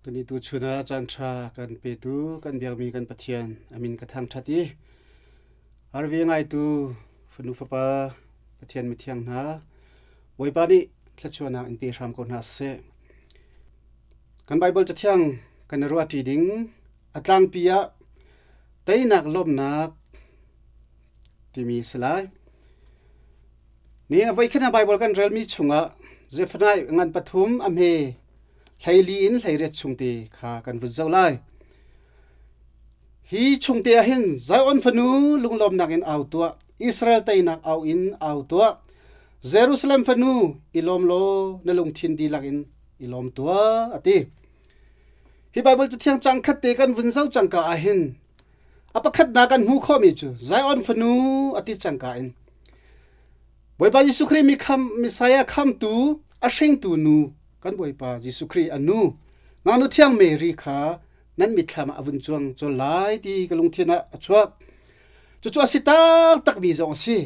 Tuni tuchun ah caanṭha kan petu kan biakmi kan Pathian a min ka thangṭhat i RV ngaitu fanu fapa Pathian mithiang hna Bawipa nih thluachuahnak in pe hram ko hna seh. Kan Baibal cathiang kan i ruahṭi ding a tlangpi ah teinak lawmhnak timi a si lai. Ni a voikhat ah Baibal kan relmi chungah Zephaniah ngan pathum a hme hleili in hleiriat chungte kha kan vun zoh lai. Hi chungte ah hin Zion fanu lunglawmnak in au tuah, Israel teinak au in au tuah. Jerusalem fanu i lawm law na lungthin dihlak in i lawm tuah a ti. Hi Baibal cathiang cang khat te kan vun zoh cangka ah hin a pakhatnak kan hmuh khawhmi cu Zion fanu a ti cangka in Bawipa Jesuh Khrih mi kham Messiah khamtu a hringtu nu kan Bawipa Jesuh Khrih a nu ngaknu thiang Mary kha nan mitthlam ah a vun cuang col lai ti ka lungthin ah a chuak. Cucu a si taktakmi zong a si.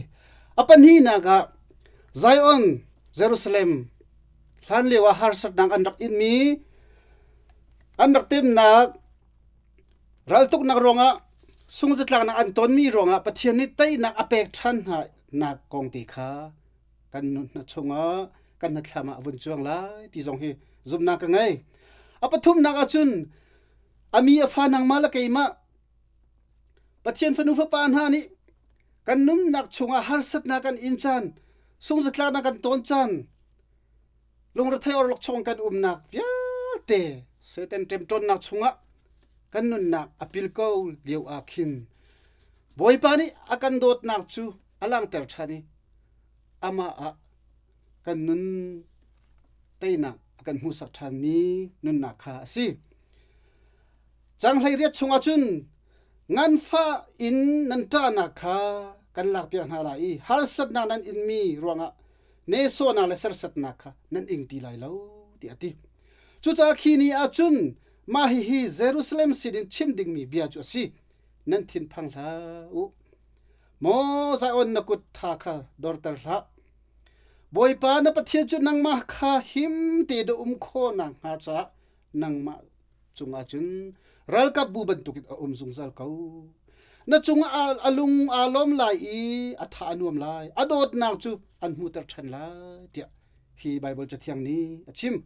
A pahnihnak ah Zion Jerusalem hlan lio ah harsatnak an rak inmi an rak temnak Raltuknak ruangah sungzatlaknak an tonmi ruangah Pathian nih teinak a pek ṭhan hna nak kong te kha kan hna chungah kan hnathlam ah a vun cuang lai ti zong hi zumhnak ka ngei. A pathumnak ahcun a mi a fa nangmah le keimah Pathian fanu fapa hna nih kan nunnak chungah harsatnak kan in caan, sungzatlaknak kan ton caan, lungrethei orlokchong kan umnak vialte Satan ṭemṭawnnak chungah kan nunnak a pil ko lio ah khin Bawipa nih a kan dawtnak cu a langhter ṭhan i amah ah kan nun teinak a kan hmuhsak ṭhanmi nunnak kha a si. Cang 18 chungah cun nganfah in nan ṭahnak kha kan lakpiak hna lai i harsatnak nan inmi ruangah nehsawhnak le sersatnak kha nan ing ti lai lo tiah a ti. Cucaah khi ni ah cun mah hihi Jerusalem sinin chim dingmi bia cu a si. Nan thinphang hlah u. Maw Zion na kut tha kha dorter hlah. Bawipa na Pathian cu nangmah kha him te na um khawh nakhnga caah nangmah cungah cun ralkapbu bantukin a um zungzal ko. Na cungah a lung aa lawm lai i a tha a nuam lai. A dawtnak cu an hmuhter ṭhan lai tiah hi Baibal Cathiang nih a chim.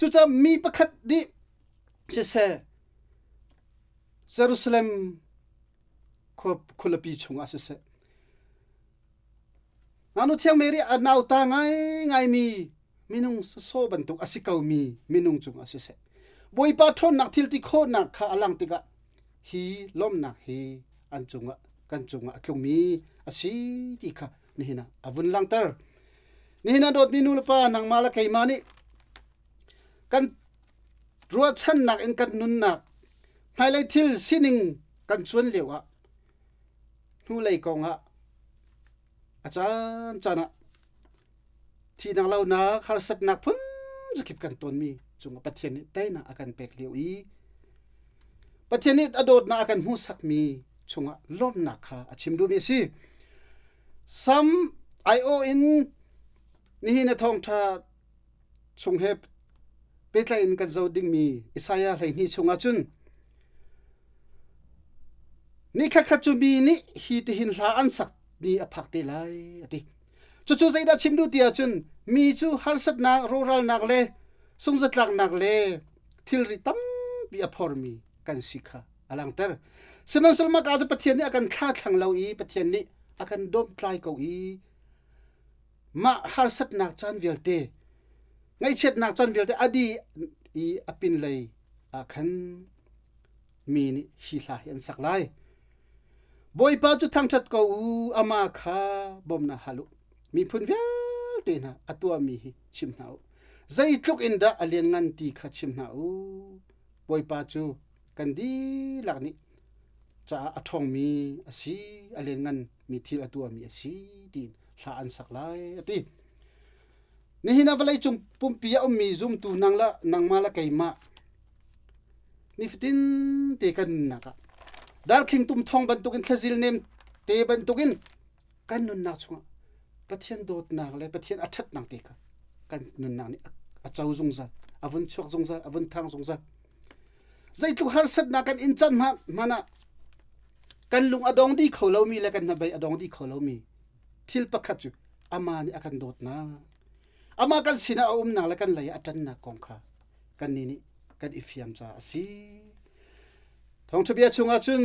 Cucaah mi pakhat nih siseh Jerusalem khua khualipi chungah siseh Ngaknu Thiang Mary a nauta ngaingaimi minung sawsawh bantuk a si komi minung cungah siseh Bawipa ṭhawnnak thil ti khawhnak kha a lang tikah hi lawmhnak hi an cungah kan cungah a tlungmi a si ti kha nihin ah a vun langhter. Nihin ah dawtmi nu le pa nangmah le keimah nih kan ruahchannak in kan nunnak hmailei thil sining kan cuan lio ah hnulei kong ah a caan caan ah thihnak lonak harsatnak phun zakip kan tonmi cungah Pathian nih teinak a kan pek lio i Pathian nih a dawtnak a kan hmuhsakmi chungah lawmhnak kha a chim duhmi a si. Sam aiawh in nihin a thawngṭha chung he pehtlaih in kan zoh dingmi Isaiah 12 chungah cun ni khatkhat cu mi nih hi tihin hla an sak ni a phak te lai a ti. Cucu zeidah chim duh ti ahcun mi cu harsatnak, rawhralnak le sungzatlaknak le thilri tampi a phormi kan si kha a langhter. Sihmanhsehlaw mah ka cu Pathian nih a kan thlathlang lo i Pathian nih a kan dawmtlai ko i mah harsatnak caan vialte ngaihchiatnak caan vialte a dih i a pinlei ah khan mi nih hi hla hi an sak lai. Bawipa cu thangṭhat ko u, amah kha bawmhnak hal u. Miphun vialte hna a tuahmi hi chim hna u. Zeitluk in dah a lianngan ti kha chim hna u. Bawipa cu kan dihlak nih caah a ṭhawngmi a si, a liannganmi thil a tuahmi a si tiin hla an sak lai a ti. Nihin ah vawleicung pumpi a ummi zumtu nang le nangmah le keimah nifatin te kan nunnak ah darkhing tum thong bantukin thlazil nem te bantukin kan nunnak chungah Pathian dawtnak le Pathian a ṭhatnak te kha kan nunnak nih a co zungzal. a vun chuak zungzal, a vun thang zungzal. Zeitluk harsatnak kan in can hmanh ah kan lung a dong dih kho lomi le kan hnabei a dong dih kho lomi thil pakhat cu amah nih a kan dawtnak amah kan sinah a umnak le kan lei ah a ṭannak kong kha kannih nih kan i fiang caah a si. Thawngṭha bia chungah cun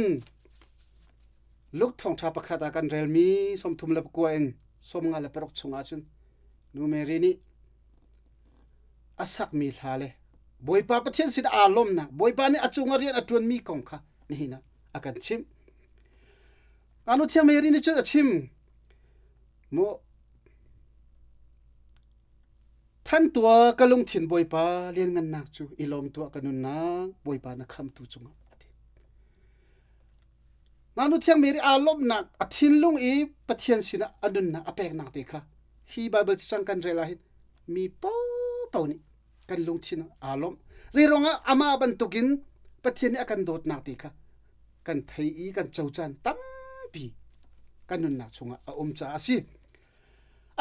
Luke thawngṭha pakhat ah kan relmi 39 in 56 chungah cun Nu Mary nih a sakmi hla le Bawipa Pathian sin aa lawmnak Bawipa nih a cungah rian a ṭuanmi kong kha nihin ah a kan chimh. Anu Thiang Mary nih cun a chim mu Than tuah ka lungthin Bawipa lianngannak cu i lawm tuah ka nunnak Bawipa na khamtu cungah a ti. Ngaknu Thiang Mary aa lawmhnak a thinlung i Pathian sinah a nunnak a peknak te kha hi Bible cacang kan rel ah hin mi paohpaoh nih kan lungthin aa lawmh. Zeiruangah amah bantukin Pathian nih a kan dawtnak te kha kan thei i kan cocan tampi kan nunnak chungah a um caah a si.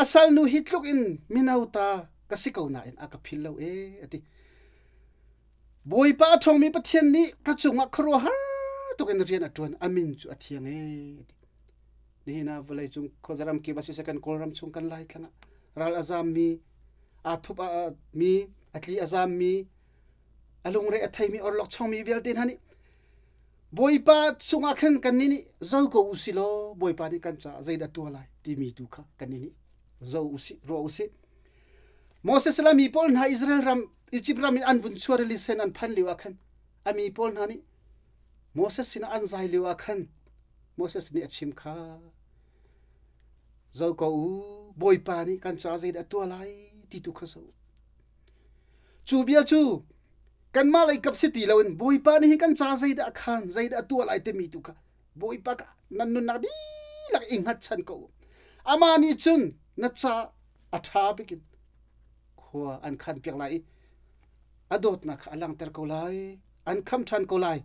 A salnu hi tluk in mino ta ka si ko nain a ka phil lo ee a ti. Bawipa a ṭhawngmi Pathian nih ka cungah khuaruahhar tuk in rian a ṭuan a min cu a thiang ee a ti. Nihin ah vawleicung khuazaram kip ah siseh kan Kawlram chung kan Laitlang ah ral a zammi aa thup mi a tli a zammi a lungre a theimi orlok chongmi vialte hna nih Bawipa cungah khan kannih nih zo ko u sih law Bawipa nih kan caah zeidah tuah lai timi tu kha kannih nih zo u sih ruah u sih. Moses le mi pawl hna Israel ram Egypt ram in an vun chuah rili sen an phan lio ah khan a mi pawl hna nih Moses sinah an zai lio ah khan Moses nih a chim kha zo ko u Bawipa nih kan caah zeidah tuah lai ti tu kha zo Cu bia cu kanmah lei kap si ti loin Bawipa nih hi kan ca zeidah a khaan, zeidah a tuah lai timi tu kha Bawipa ka nan nunnak dihlak i hngatchan ko. Amah nih cun na ca a ṭha bikin khua an khan piak lai i a dawtnak kha a langhter ko lai, an kham ṭhan ko lai.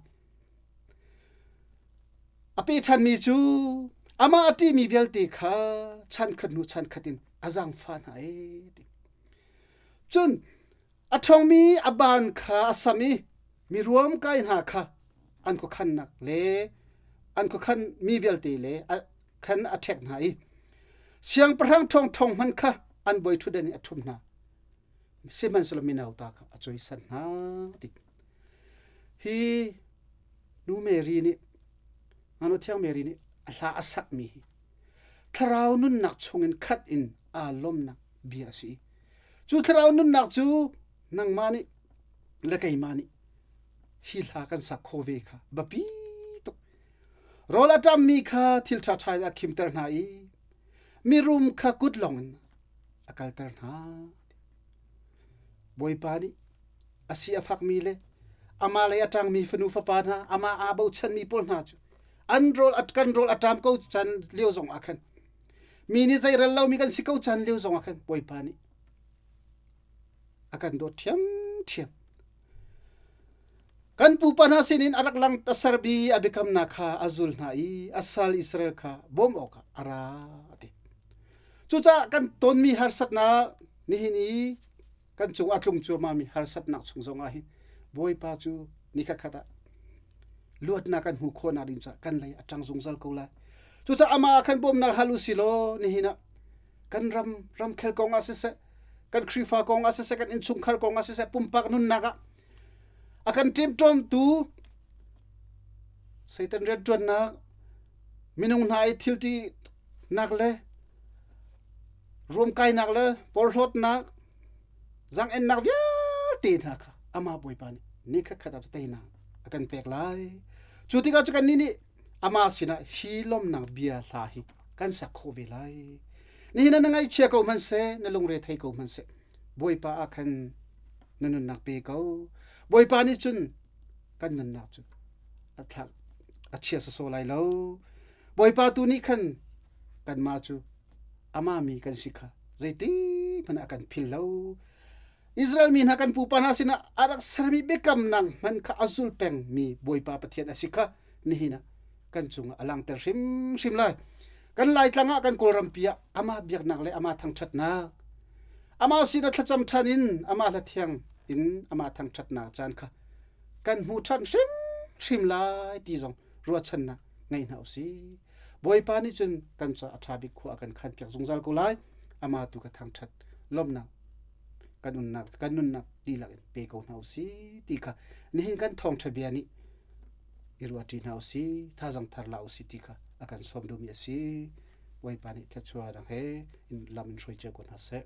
A pe ṭhanmi cu amah a ṭihmi vialte kha chan khat hnu chan khat in a zaangfah hna ee ti. Cun a ṭhawngmi a baan kha a sam i mi ruamkai hna kha an khuakhannak le an khuakhan mi vialte le khan a ṭhek hna i siangpahrang ṭhawngṭhawng hmanh kha an bawi ṭhutdan in a ṭhum hna. Sihmanhsehlaw minauta kha a cawisan hna ti. Hi nu Mary nih Ngaknu Thiang Mary nih a hla a sakmi hi thlarau nunnak chungin khat in aa lawmnak bia a si. Cu thlarau nunnak cu nangmah nih le keimah nih hi hla kan sak kho ve kha biapi tuk. Rawl a ṭammi kha thil ṭhaṭha in a khimter hna i mirum kha kut lawngin a kalter hna. Bawipa nih a si a fakmi le amah lei a ṭangmi fanu fapa hna amah aa bochanmi pawl hna cu an rawl kan rawl a ṭam ko caan lio zong ah khan mi nih zeirel lomi kan si ko caan lio zong ah khan Bawipa nih a kan dawt ṭhiamṭhiam. Kan pupa hna sinin a rak lang a serbi a biakamnak kha a zul hna i a sal Israel kha bawm awkah a ra a ti. Cucaah kan tonmi harsatnak nihin i kan cung a tlung cuahmahmi harsatnak chung zongah hin Bawipa cu ni khatkhat ah luatnak kan hmuh khawhnak ding caah kan lei a ṭang zungzal ko lai. Cucaah amah ah khan bawmnak hal u si law nihin ah kan ram ramkhel kong ah siseh kan Khrihfa kong ah siseh kan innchungkhar kong ah siseh pumpak nunnak ah a kan ṭemṭawmtu Satan rianṭuannak minung hna i thilti nak le ruamkainak le porhlawtnak zaang-ennak vialte hna kha amah Bawipa nih ni khatkhat ah teinak a kan pek lai. Cu tikah cu kannih nih amah sinah hi lawmnak bia hla hi kan sak khawh ve lai. Nihin ah na ngaihchia ko hmanhseh, na lungre thei ko hmanhseh, Bawipa ah khan na nunnak pe ko. Bawipa nih cun kan nunnak cu a thlak a chia sawsawh lai lo. Bawipa tu nih khan kanmah cu amah mi kan si kha zeiti hmanh a kan phil lo. Israel mi hna kan pupa hna sinah a rak sermi biakamnak hmanh kha a zul pengmi Bawipa Pathian a si kha nihin ah kan cungah a langhter hrimhrim lai. Kan Laitlang ah kan Kawlrampi ah amah biaknak le amah thangṭhatnak amah sinah thlacam ṭhan in amah hla thiang. in amah thangṭhatnak caan kha kan hmu ṭhan hrimhrim lai ti zong ruahchannak ngei hna usih. Bawipa nih cun kan ca a ṭha bik khua a kan khanpiak zungzal ko lai. Amah tu ka thangṭhat lawmhnak kan unnak kan nunnak dihlak in pe ko hna usih ti kha nihin kan thawngṭha bia nih i ruahṭi hna usih, thazang thar la usih ti kha a kan sawm duhmi a si. Bawipa nih thluachuah dang he in lam in hruai cio ko hna seh.